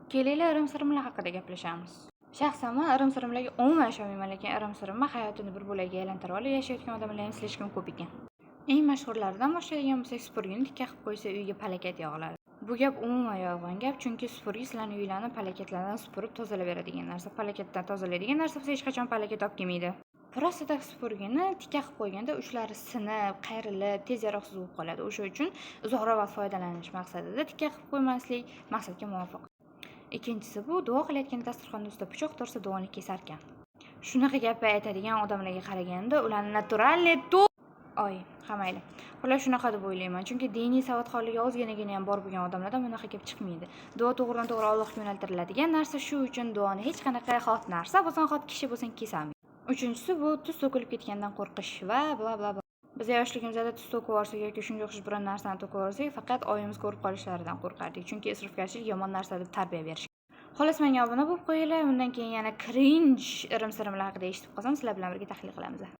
Kelinglar, irim-sirimlar haqida gaplashamiz. Shaxsan man irim-sirimlarga umuman ishonmayman, lekin irim-sirimni hayotini bir bo'lagiga aylantirib olib yashayotgan odamlar ham слишком ko'p ekan. Eng mashhurlaridan boshlaydigan bo'lsak, supurgini tikka qilib qo'ysa, uyga palakat yog'iladi. Bu gap umuman yolg'on gap, chunki supurgi sizlarni uylarni palakatlardan supurib tozalab beradigan narsa. Palakatdan tozalaydigan narsa bo'lsa, hech qachon palakat olib kelmaydi. Просто так supurgini tikka qilib qo'yganda uchlari sinib, qayrilib, tez yaroqsiz bo'lib qoladi. O'sha uchun uzoqroq vaqt foydalanish maqsadida tikka qilib qo'ymaslik maqsadga muvofiq. Ikkinchisi, bu duo qilayotgan dasturxonni ustida pichoq tursa, duoni kesarkan. Shunaqa gapni aytadigan odamlarga qaraganda, ularni натуральный oy, ha, mayli. Xullas, shunaqa deb o'ylayman. Chunki diniy savodxonligi ozginagina ham bor bo'lgan odamlardan bunaqa gap chiqmaydi. Duo to'g'ridan to'g'ri Allohga yo'naltiriladigan narsa, shu uchun duoni hech qanaqa xoh narsa bo'lsin, xoh kishi bo'lsin, kesolmaydi. Uchinchisi, bu tuz to'kilib ketgandan qo'rqish va bla bla bla. Biz yoshligimizda tuz to'kib yuborsak yoki shunga o'xshash biron narsani to'kib yuborsak, faqat oyimiz ko'rib qolishlaridan qo'rqardik. Chunki isrofgarchilik yomon narsa deb tarbiya berishgan. Xullas, menga obuna bo'lib qo'yinglar. Bundan keyin yana cringe irim-sirimlar haqida eshitib qolsam, sizlar bilan birga tahlil qilamiz.